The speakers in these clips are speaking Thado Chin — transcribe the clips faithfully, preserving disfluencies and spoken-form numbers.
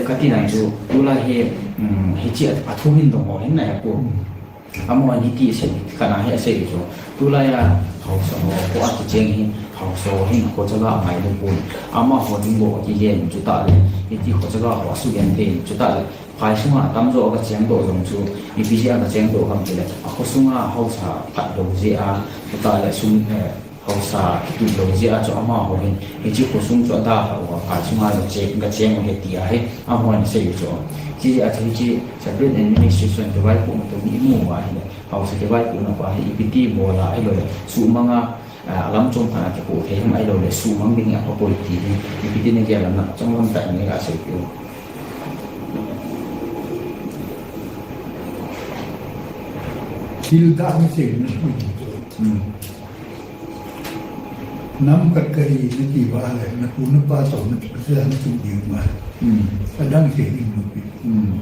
Kati nai chu, tulai hi, um, hiche a, athu hin dong ho hin nai a pu. Amahon hiti asei, kana hi asei chu. Tulai a haosa ho, kho a kicheng hi, haosa ho hin kho chaga angai lou pon. Amaho ding bou akigen chu tah le, hiti kho chaga ho asugen thei chu tah le. Phai sunga atamjo aga cheng doh jong chu, ipi jeh a aga cheng doh ham tile, akho sunga haosa phat lou jeh a, chu tah le sum, eh, haosa kitup lou jeh a chu amaho hin, hiche khosung chu adalhah uva, phai sunga gacheng, gacheng u ahi ti ahi, amahon asei u chu. Hiche jeh a chu hiche separate administration kivaipohna tuni imu uva ahile, haosa kivaipohna pa hi ipi ti bol a, ahilou le, suhmang a, ah, alam chom khat a kipoh thei ham ahilou le, suhmang ding hi apha poi ti hi, ipi ti nagel a, nachang lam tah in naga seipeh u. Thil tah in sei na. Hmm. Nam khat kahi nati uva le, napu napa toh na, na, na tu ding uva. Hmm. Adang sei ding uva. Hmm.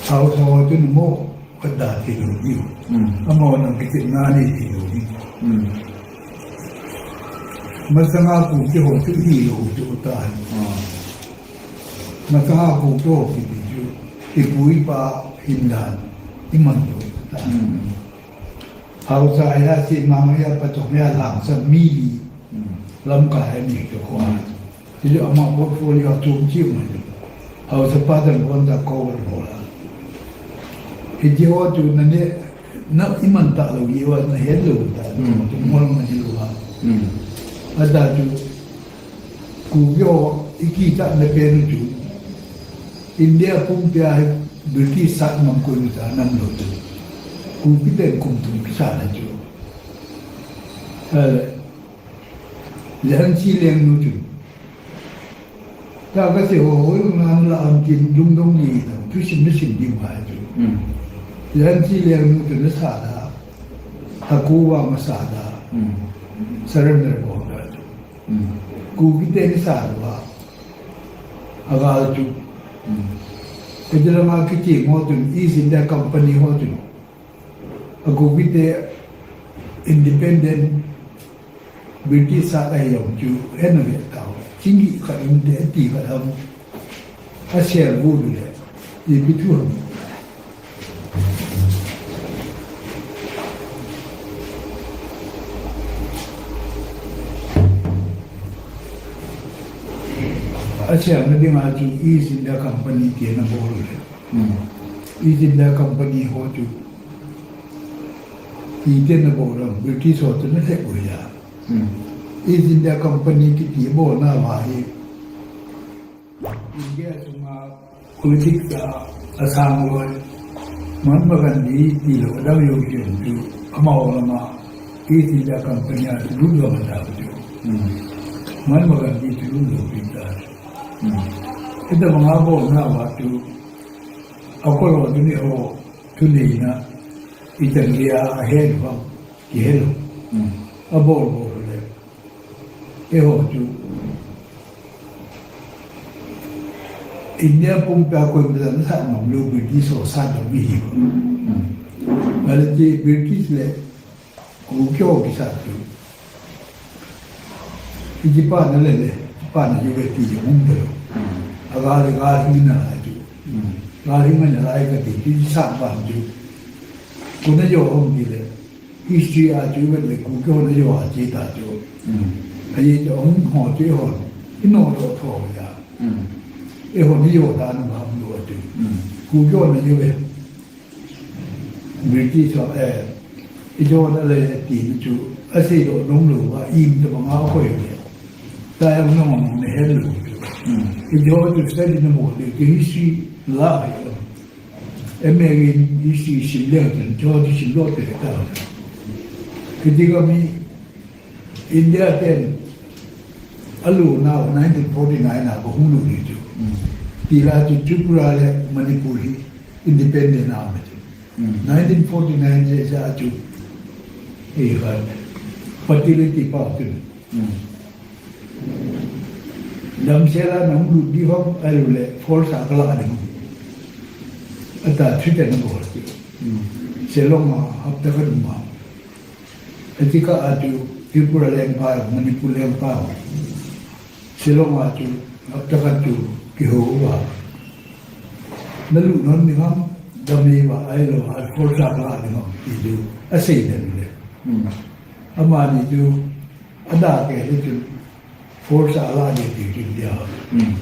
Haosa ho chu namo khat da thei lou ding. Hmm. Amaho nang kichepna anei thei lou ding. Hmm. Masanga Kuki ho chu hilou chu ta. Ah. Masanga Kuki ho kiti chu, ipu ipa hindan iman lou ta. Hmm. Haosa hia, Semang hia, Patong hia, Lhangsap mi li. Hmm. Lamkai a ni kho. Hmm. Hichu ama portfolio a chom cheh mai. Haosa pa dan kon da ko bol a. Hiche ho chu nane, na iman talou jeh uva nahet lou ta. Hmm. Chu mol ma hilou a. Hmm. Ahi chu Kuki ho ikichatna pen u chu India pumpi a hi British sat ngam koi u ta nam lou chu. Kuki ten kum thum kisat na chu. Eh, Jhansi Lengnu chu. Ta kasei ho, hoi ngan la am tin lungdong ni ta, thusim nasim ding uva chu. Hmm. Jhansi Lengnu chu nasat a, Thaku vang asat a, Hmm. surrender bol ta chu. Hmm. Kuki te ni sa uva, agal chu. Hmm. Kajolanga kicheng ho chun, East India Company ho chun, a Kuki te independent British sat ahi jong chu, hena ve tau. Chingi khat um te, ti khat ham. Asel gu du le. Ipi thu ham. Aselna dinga chu East India Company te na bol le. Hmm. East India Company ho chu. Iti na bol ham, British ho chu na lhep u ya. Hmm. East India Company kiti bolna uva hi. India sunga politics a asang loi, Mahatma Gandhi tilou adang jong jong chu, amaho lama East India Company a chu lut lou ta chu. Hmm. Mahatma Gandhi chu lut lou pi ta. Hmm. Hitabanga bolna uva chu, akolo chu ni ho, thuneina, ichan gei a ahe lou ham, kihe lou. Hmm. Abol bol le. Eiho chu India pumpi a koima chan sat ngam lou British ho sat lou mi hi. Hmm. Ahile British le Kuki ho kisat chu. Iti pa na le le, pa na ju ve ti jong um talou. Hmm. Agal le gal hing nalai chu. Hmm. Gal hing nalai kati, ti sat ban chu. Kona jo hung ti le. History a chu vet le Kuki hon ajo a che ta chu. Hmm. Ahi chu hung ho chu hon. Ino lo tho ya. Hmm. Eihon ijo ta na ba hung lo chu. Hmm. Kuki hon ajo ve. British ho, eh, ijo na le ti chu. Asei lo nom lo ba im ta ba nga ko yo. Ta ya no no ne he lo chu. Hmm. Ijo chu study na mo le history la ha yo. M A in history sim leu chun, chu chu sim lou te ta. Kiti ka mi India ten alunau nineteen forty-nine a ba hung lut hi chu. Mm. Tila chu Tripura le Manipur hi independent a um chu. Mm. Nineteen forty-nine je ja chu. Ei ha. Patili ti pa chu. Mm. Damsel a nahung lut diu ham, ahilou le force a kalah ding. Ata threaten abol chu. Hmm. Shillong a hapta khat um a. Achi kah a chu Tripura lengpa, Manipur lengpa. Shillong a chu Hapta khat chu kihou uva. Nalu nom ding ham, dam uva, ahilou, a force a la ding ham, ti chu asei den le. Hmm. Amani chu, ada kei le chu, force a la ding ti chu dia. Hmm.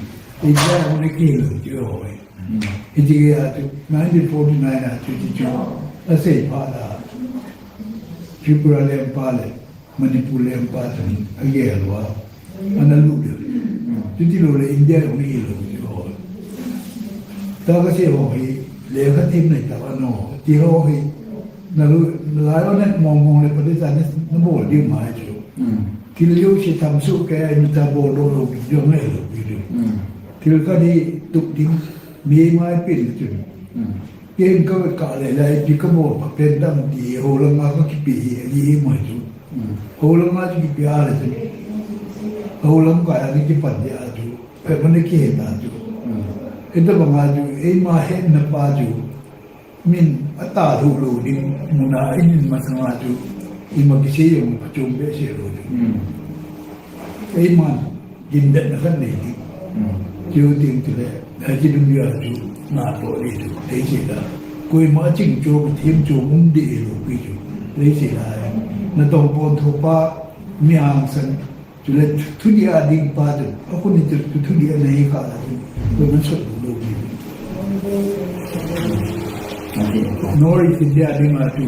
India hung le kihilou chu hoi. Hmm. Hiti a chu, nineteen forty-nine a chu, chu, chu, asei phat a. Tripura lengpa le. Manipur lengpa chun agel uva, ana lut diu. Chuti lou le India hung hilou chu. Ta kasei ho hi, lekha thim nei ta ano, ti ho hi, nalu, nalai uva na mong mong le Pakistan nabol diu mai chu. Thil jouse tham soh kei a, mi ta bol lou lou, jong nei lou diu. Thil khat hi tup ding, mi mai pin chu. Ken ka vet kah le, lai pi ka bol pha pen dam ti, ho langa ka kipe hi, ahi hi mai chu. Ho langa chu kipe a le chu. Ho lam ka ya ni kipan dia chu. Phe mane kihe ta chu. Ita banga chu, eima hetna pa chu. Min ata lou lou ding, muna inin masanga chu. Ima kisei jong phachom behseh lou chu. Eiman. Gimdetna khat nei ding. Chu ding chu le, hiche dunia chu, na toh le chu, thei sei da. Koima ching chu, thim chu, um deh lou pi chu, thei sei da. Natong pon thopa, mi hangsan, chule thu, thudih a ding pa chu, akhun ni chu, thudih a nei kha la chu, koiman sot lou pi chu. North East India ding a chu,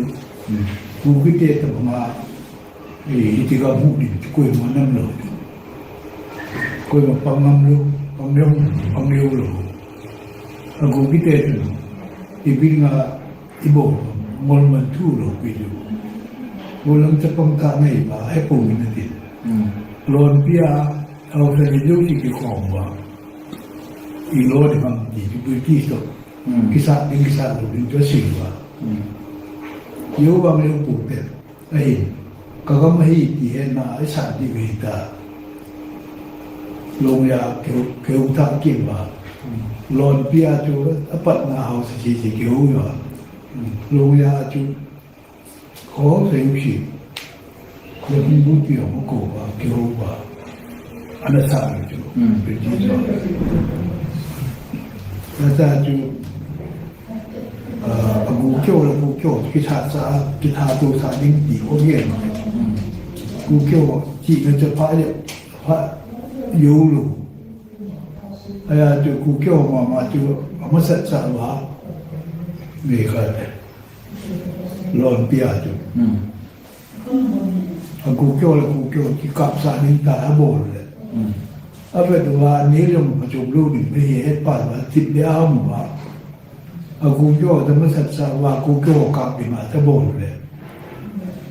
Kukite tabang a, Eh, hiti ga mu ding, koima nam lou. Koima pang ngam lou, pang lou, pang lou lou. A Kukite chu, i bing a, i bol, ngol man thu lou pi chu. Bol lam chapang ta nei ba, he po min a tin. Lon pi a, au sa ni lou ti ki khom ba. I lo de bang ti, ti pi ti so. Kisa, ding kisa lou, ding cho sing ba. Yo bang lou pu pe. Ahin, ka gam ahi ti hetna, i sa ti ve ta. Longya keu, keu ta kim ba. Lon pi a chu, apatna hausa chi chi keu yo. Longya chu, kho se u shi. Ko hung bu ti ho ko ba, keu ba. Ana sa chu. Pe ti so. Ana sa chu, Ah, a gu keo le gu keo, kitha sa, kitha to sa ding ti ho gen. Gu keo, chi na cha pha le, pha yo lo. Aya chu gu keo mama chu, amasat sa wa. Me ka te. Lon pi a chu. A gu keo le gu keo, kikap sa ding ta a bol le. A vet uva, ni jong phachom lou ding, mi het pa uva, tip le a um uva. A gu keo, ta masat sa uva, gu keo kap ding a, ta bol le.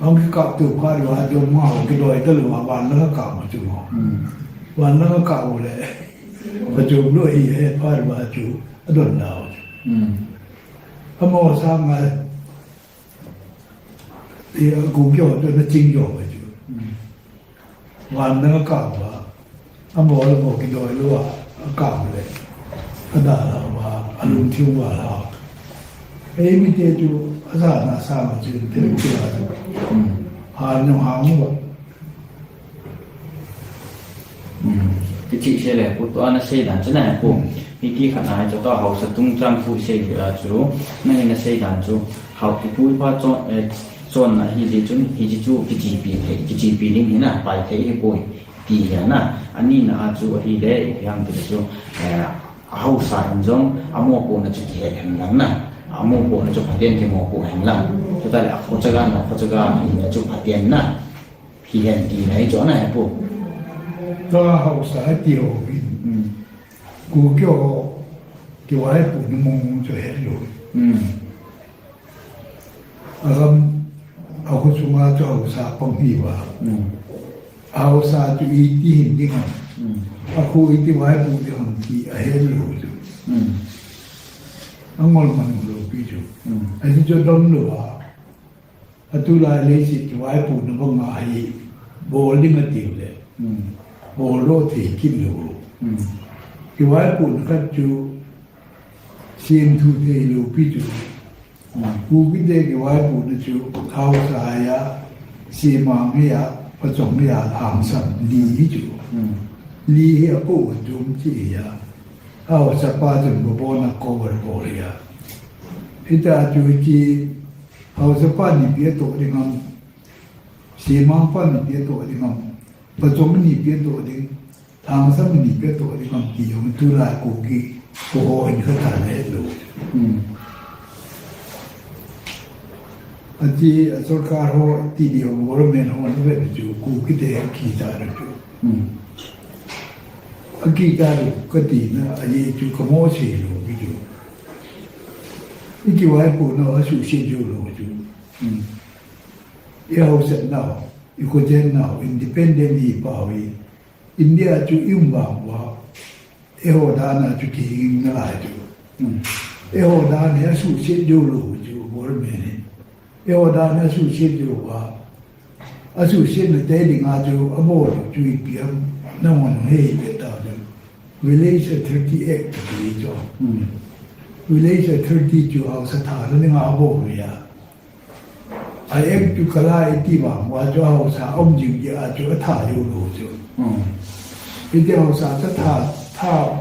Ang kikap tu kha uva, jong ma ho, kidoi ta lou uva, van la kap ma chu mo. Van la kap u le. Phachom lou hi het pa uva chu, adon na u chu. Amo sang a, Ti a gu keo chu na ching keo ve chu. Van na ka va. Amo le mo kidoi lou a, a ka le. Ada la va, alung thiu va la. Eimi te chu, asa na sa ma chu, te chu la chu. Ha no ha mo. Kichih sei le, pu tua na sei dan chu na pu. Hiti khat na chu tua hausa tungchang thu sei le a chu. Na hi na sei dan chu. Hau ipu ipa chon, eh, chon na hi le chun, hi chu kichipi thei, kichipi ding hi na, pai thei hi poi. Ti hi na. Ani na a chu hi le, ipi ham ti le chu, eh, a hausa in jong, a mopohna chu kihe hen lang na. A mopohna chu phaten kimopoh hen lang. Chuta le a khochaga na, khochaga hi na chu phaten na. Hi hen ti na hi chu ana he pu. Tua hausa ti ho hi. Gu keo ho, kivaipohna mong chu het lou. A gam, a kho chunga chu hausa pang hi va. A hausa chu iti hin ding ham. A kho iti vaipoh ding ham ti a het lou chu. A ngol man lou pi chu. A ti chu don lou a. Atulai leiset kivaipohna banga hi bol ding ati le. Bol lou thei kit lou. Kivaipohna khat chu semthu thei lou pi chu. Kukite kivaipohna chu hausa a, semang a, phachom a, hangsan li hi chu. Li hi apo jum chi hi a. Haosa pa jum bo bona cover bo hi a. Hita chu chi haosa pa ni pia to ding am. Simang pa ni pia to ding am. Pachom ni pia to ding. Thangsam ni pia to ding am ti jong tulai Kuki ko ho in kha ta le lo. Hmm. Ati a sorkar ho ti di ho government ho ni ve chu Kuki te ki ta le chu. Hmm. A ki ta le ka ti na a ye chu ka mo se lo ki chu. I ki wai pu na a su se ju lo chu. Hmm. I ho se na, i ko jen na, independent i pa wi. India chu i um vang uva, eiho dan a chu kihing nalai chu. Hmm. Eiho dan hi asuhset diu lou chu government hi. Eiho dan hi asuhset diu a, asuhset na te ding a chu abol chu ipi ham nangho hei pe ta chu. Village Authority Act ti chu. Hmm. Village Authority chu haosa tha na ding a abol ya. A act chu kala iti vang uva chu haosa um jing dia chu atha jou lou chu. Hmm. Iti haosa chu tha, tha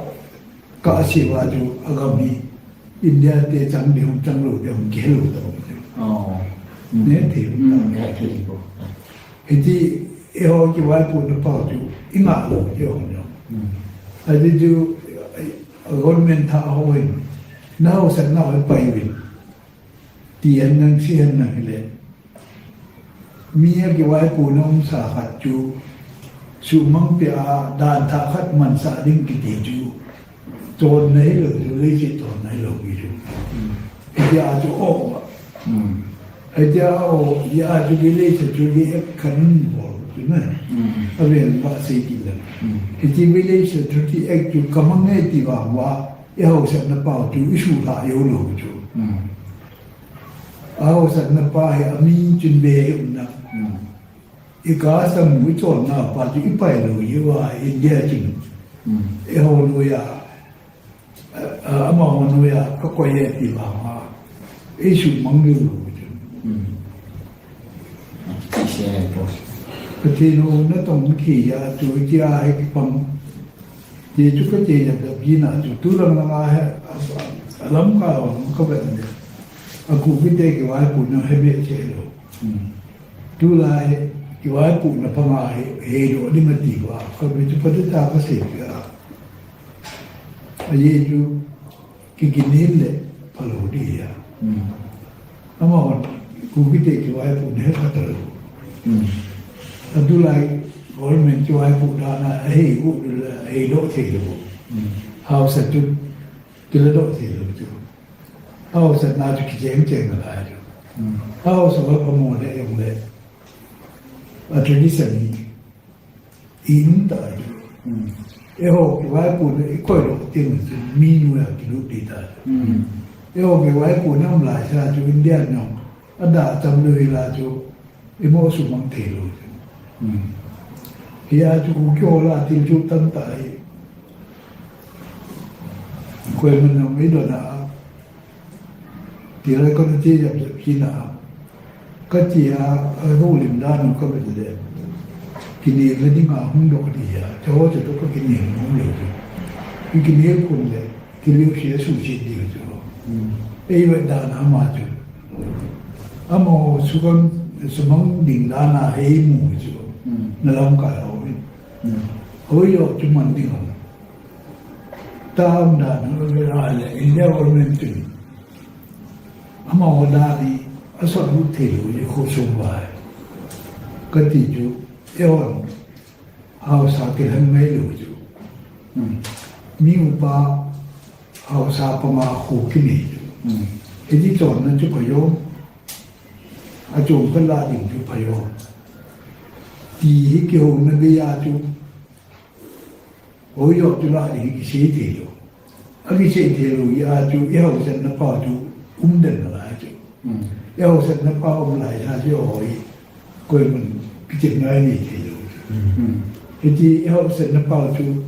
ka ase uva chu agam hi India te chang ding hung chang lou ding hung kihei lou ta chu. Oh. Hmm. Ne thei lou ta. Hmm, ne thei lou. Iti eiho kivaipohna pau chu i ngah lou chu hung chu. Hmm. Ati chu, a government tha ho hin, na haosa na ho pai uvin. Ti hen lang, si hen lang hile. Mi a kivaipohna umsa khat chu, suhmang peh a dan thah khat mansah ding kiti chu, chonna hilou chu, leiset chonna hilou pi chu. Hmm. Hitia chu o. Hmm. Hitia o, hia chu leiset chu li ek khan bol chu na. Hmm. Avel ba sei ti le. Hmm. Hiti village chu ti ek chu kamang nge ti vang uva, i haosatna pau chu i suhlah jou lou chu. Hmm. A haosatna pa hi a mi chun be hi umna. Hmm. I custom i chonna pa chu i pai lou hi uva India chun. Hmm. Eiho noiya, a, a, amaho noiya ka koi e ti vang a. I suhmang jou lou chu. Hmm. Pathen houna tong khi a chu itia hi kipang. Ti chu ka ti jep jep jin a chu, tu lang lang a hi, a, a, a lamkai hon ka vet le. A Kuki te kivaipohna hi beh cheh lou. Hmm. Tulai kivaipohna panga hi, heidoh ding ati uva. Ka vet chu phatah a ka sei peh a. Ajeh chu, kiginem le phalou di a. Hmm. Amahon, Kuki te kivaipohna hi pha talou. Hmm. Atulai government kivaipoh dan a, ahei u le, ahei doh thei lou. Hmm. Haosa chu, kila doh thei lou chu. Haosa na chu kicheng cheng nalai chu. Hmm. Haosa va pamo le jong le. A tradition hi. I nung ta chu. Hmm. Eiho kivaipohna i koi lou teng chu mi noiya kilut ding ta chu. Hmm. Eiho kivaipohna um lai sa chu India nong. Ada cham lou hi la chu i mo suhmang thei lou chu. Hmm. Hia chu Kuki ho lah a thil chu tam ta hi. Koiman nong i don a. Tilai kona ti jep jep kina. Ka ti a, a houlim dan u ka vet le. Kinem le ding a hung doh di a. Chu ho chu ka kinem hung le chu. Ki kinem kun le. Kiliu si a suhset di chu. Hmm. Ei vet dan a ama chu. Amaho suhmang, suhmang ding dan a hi mu chu. Hmm. Na lamkai ho. Hmm. Hoijo chu man ding ho. Tam dan ho le a le India government chu. Amaho dan hi, asot lut thei lou, i khosung uva. Ka ti chu, eihon, haosa kilhen ngai lou chu. Hmm. Mi upa, haosa panga kho kinei chu. Hmm. Hiti chonna chu pha jo. Achom khat lah ding chu pha jo. Ti hi kihouna gei a chu. Hoijo chu lah ding kisei thei lou. A kisei thei lou, hia chu, i haosatna pau chu, um den nalai chu. Hmm. I haosatna pau um lai sa chu, hoi, koiman, kichep ngai nei thei lou. Hmm. Hiti, i haosatna pau chu,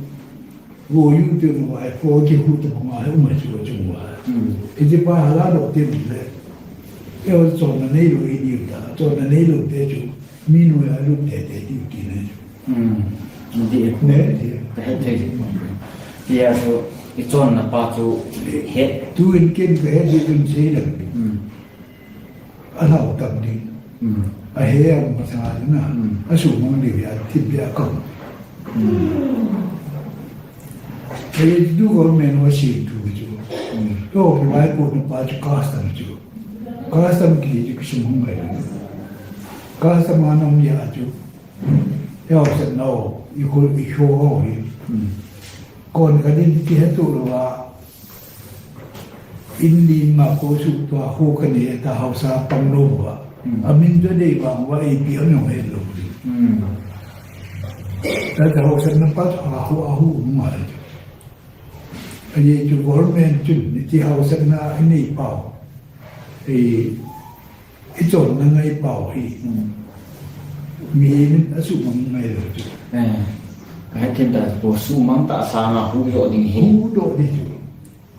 vo yu te mu ai, vo ki hu te mu ai, um ai chu, chu mu ai. Hmm. Hiti pa hala doh te mu le. I hao chonna nei lou i diu ta, chonna nei lou te chu, mi noiya lut te te diu ti ne chu. Hmm. Dih. Ne, dih. Ka het thei dih. Tia chu, i chonna pa chu het. Tu in ken ka het dih in sei leng. Hmm. A lau tam dih. Hmm. A he a um masang a na. Hmm. A sumang dih a thip dih a kam. Hmm. Ka ye tu government wa si tu chu. Hmm. To ki wai ko na pa chu custom chu. Custom ki ji ki sumang ngai. Custom a nong ya chu. Eiho set nau, i khu, i khu ho hi. Hmm. Kon ka din ti he tu lo a. In li ma ko su tua ho ka ni ta hausa pang lo ba. Hmm. A min to dei ba wa i pi a nong he lo. Hmm. Ta ta hausa na pa a hu a hu ma. A ye chu government chun ni ti hausa na ni pau. Ei, I chonna ngai pau hi. Hmm. Mihem in a sumang ngai lou chu. Eh. Ka het thei ta, ko sumang ta sanga huhdoh ding hi. Huhdoh ding chu.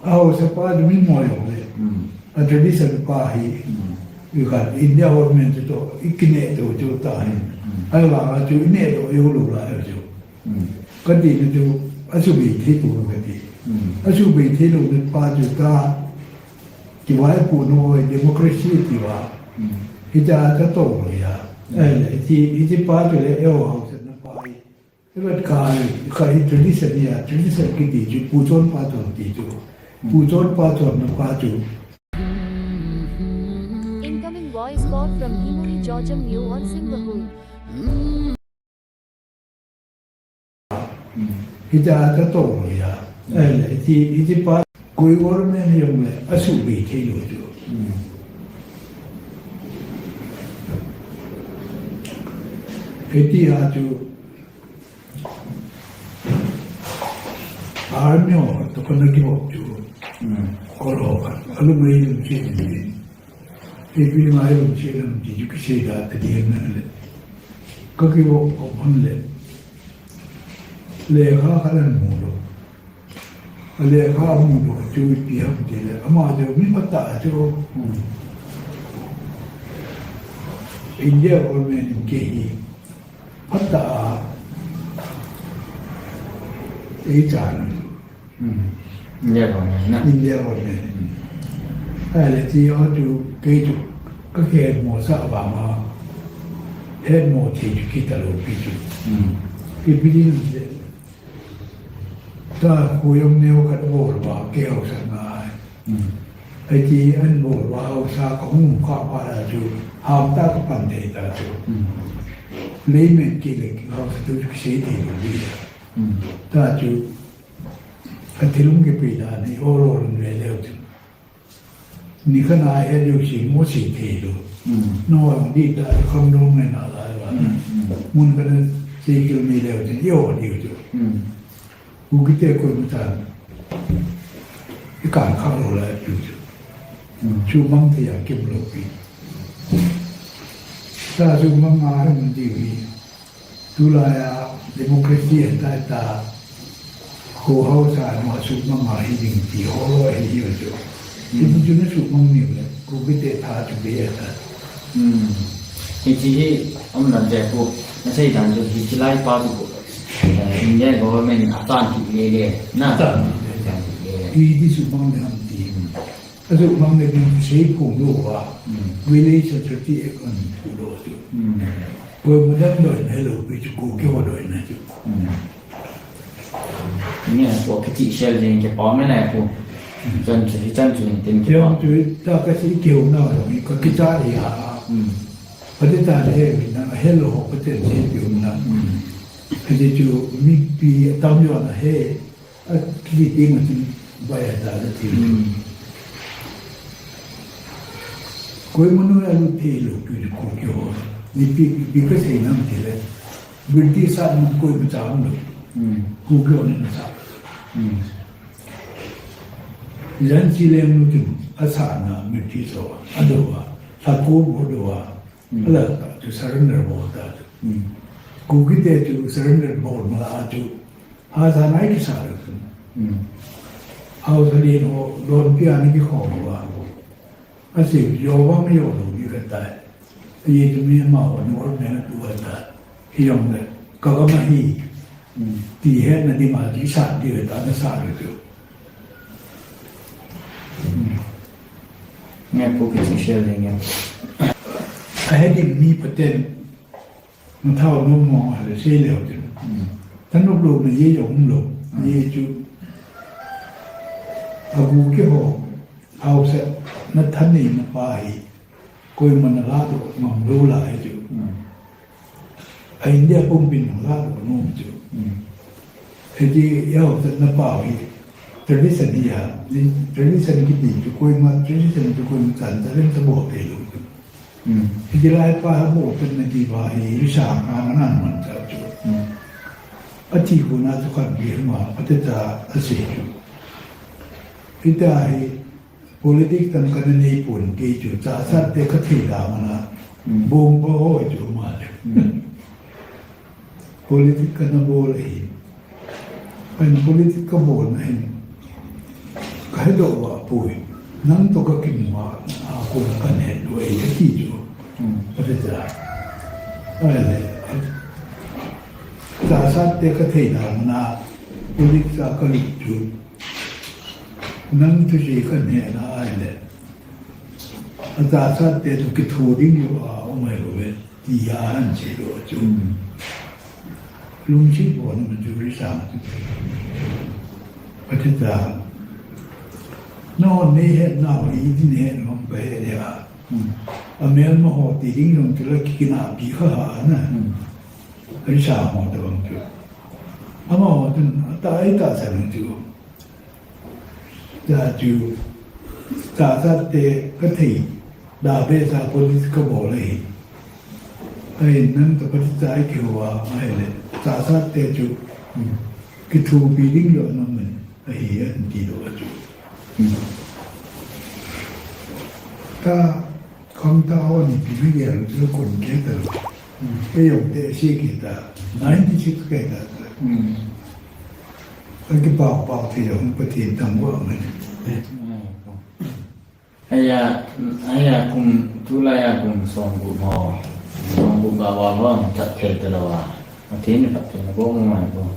A haosa pa chu mi mo jong le. Hmm. A tradition pa hi. Hmm. I kha India government chu toh, i kineh to chu ta hi. Hmm. Ahivang a chu i neh to i lou lai chu. Hmm. Ka ti na chu, a subei thei tou ka ti. Hmm. A subei thei lou na pa chu ta, Kivaipohna democracy tiva. Hmm. Hitia ka toh lou ya. Hmm. Eh, hiti, hiti pa chu le, eiho haosa na pa hi. Ivet ka hi, ka hi tradition ya, tradition kiti chu, puchon pachon ti chu. Hmm. Puchon pachon na pa chu. Incoming voice call from Himui Georgium New on Singapore. Hitia ka toh lou ya. Eh, hiti, hiti pa, koi government jong le, a subei thei lou chu. Hmm. Hitia chu, army ho toh kana kivop chu. Hmm. Kol ho khat, alung lei lung che ni. Ipi ngai lung che lam ti chu kisei da ka ding na le. Ka kivop kop hon le. Lekha khat ahin mu lou. A lekha amu lou chu ipi ham ti le. Ama chu mi phatah chu. Hmm. India government in kei hi. Phatah a. Ei chan. Hmm. India government na. India government. Hmm. Ahile ti ho chu kei chu ka kihetmosah vang a. Hetmo thei chu kita lou pi chu. Hmm. Ipi ding le. Ta khu jong neo khat bol ba kei haosa ngai. Hmm. Hiti ahin bol ba haosa ka hung kha pa la chu. Ham ta ka pan thei ta chu. Hmm. Layman kei le kei haosa tu kisei thei lou di. Hmm. Ta chu. Ka thilung kipe dan hi, ol ol in ve leu chun. Nikhat a het leu chun, mo sei thei lou. Hmm. No, di ta, kham dong ngai na lai va. Hmm, hmm. Mun kana sei kil ni leu chun, yo, di chu. Hmm. U kiti koi mu tan. I kan kha lou lai pi chu. Hmm. Chu mang thei a kim lou pi. Ta chu mang a hin di pi. Tulai a democracy ahitai ta, kho haosa ma sumang a hi ding ti ho lou ahi hi chu. Hmm. Hiti chun sumang ni le, kho kiti tha chu be ta. Hmm. Hiti hi, umna te kho, na sei dan chu hiti lai pa chu kho. Eh, India government in atan kit le le, na. Atan kit le le. Atan kit le le. Hiti sumang ni ham ti. Hmm. Achu mang le ding sei phung lou va. Hmm. Village Authority Act an phu lou chu. Hmm. Koima dang doina hilou pi chu Kuki ho doina chu. Hmm. Ni a ko kiti sel ding ke pa me na ko. Hmm. Chan chu, chan chu tin ke pa. Chan chu ta ka sei keu na lo ni ka kicha ri a. Hmm. Pati ta le he mi na hello ho pati sei keu na. Hmm. Pati chu mipi tam yo na he. A kiti ding a chun bai a ta la ti. Hmm. Koima noi a lut thei lou pi Kuki ho. Ni pi, pi ka sei nam ti le. British a mun koima cha um lou. Hmm. Kuki ho ni na cha. Hmm. Jan chi leng nu tin a cha na British ho. A do a. Sa ko bo do a. Hmm. Ala ta chu surrender bol ta chu. Hmm. Kuki te chu surrender bol ma la chu. Haosa nai kisa lou chu. Hmm. Haosa lien ho, lon pia ni kikhom uva. Asei, yo vang yo lou ni katai. Aye chu mi ama ho, ni or me na tu katai. Hijong le, ka gam a hi. Hmm. Ti hetna dinga ti sa ti ve ta na sa ve tu. Hmm. Nge pu ki ti share le nge. A he ding mi paten. Na thao nom mo ha le sei le ho tin. Hmm. Thanop lou na ye jong um lou. Hmm. Ye chu. A gu ke ho. Hausa na than nei na pa hi. Koima na la do ngam lou la he chu. Hmm. A India pumpin na la do nom chu. Hmm. He ti ya ho na pa hi. Tradition hi ya. Tradition kiti chu koima tradition chu koima chan chan le ta bo pe lou chu. Hmm. Hiti lai pa ha bo pen na ti ba hi risa ha na nan man cha chu. Hmm. A ti ko na chu khan bi ma a te ta a se chu. Hita hi politics tam ka na nei pon ke chu cha sa te ka thei da ma na. Hmm. Bom ba ho chu ma le. Hmm. Politics ka na bol ahi. Ahin politics ka bol na hin. Ka he doh uva poi. Nang toh ka kimu a, a, ko na ka he doh ahi, a ti chu. Hmm. Ka ti cha. Ahile. Cha sa te ka thei na na. Politics a ka lut chu. Nang thu si ka he na ahile. A cha sa te chu kitho ding jo a, o mai lo ve. Ti a han che lo chu. Hmm. Lungsi bo na man chu risa. Ka ti ta. No, nei he na, i din he no, ka he le a. Hmm. A mel ma ho ti ding jong chu la ki na pi kha ha na. Hmm. Risa mo ta bang chu. Ama ho tun, ta ai ta sa bang chu. Cha chu, cha sa te ka thei, da be sa police ka bol ahi. Ahin nang toh ka ti cha ai ki ho a, ahile, cha sa te chu, hmm, kithopi ding jo na man, ahi, an ti lo chu. Hmm. Ta, Khang ta ho ni pi mi gel chu kon ke ta. Hmm. Ke jong te si ke ta. Ninety six ke ta. Hmm. Ka kipah pah thei jong Pathen thangvah man. Hmm. Aya, aya kum, tulai a kum som gup ho. Som gup a val ho, chat thei ta lou a. Pathen in phatthei na bol mai bol.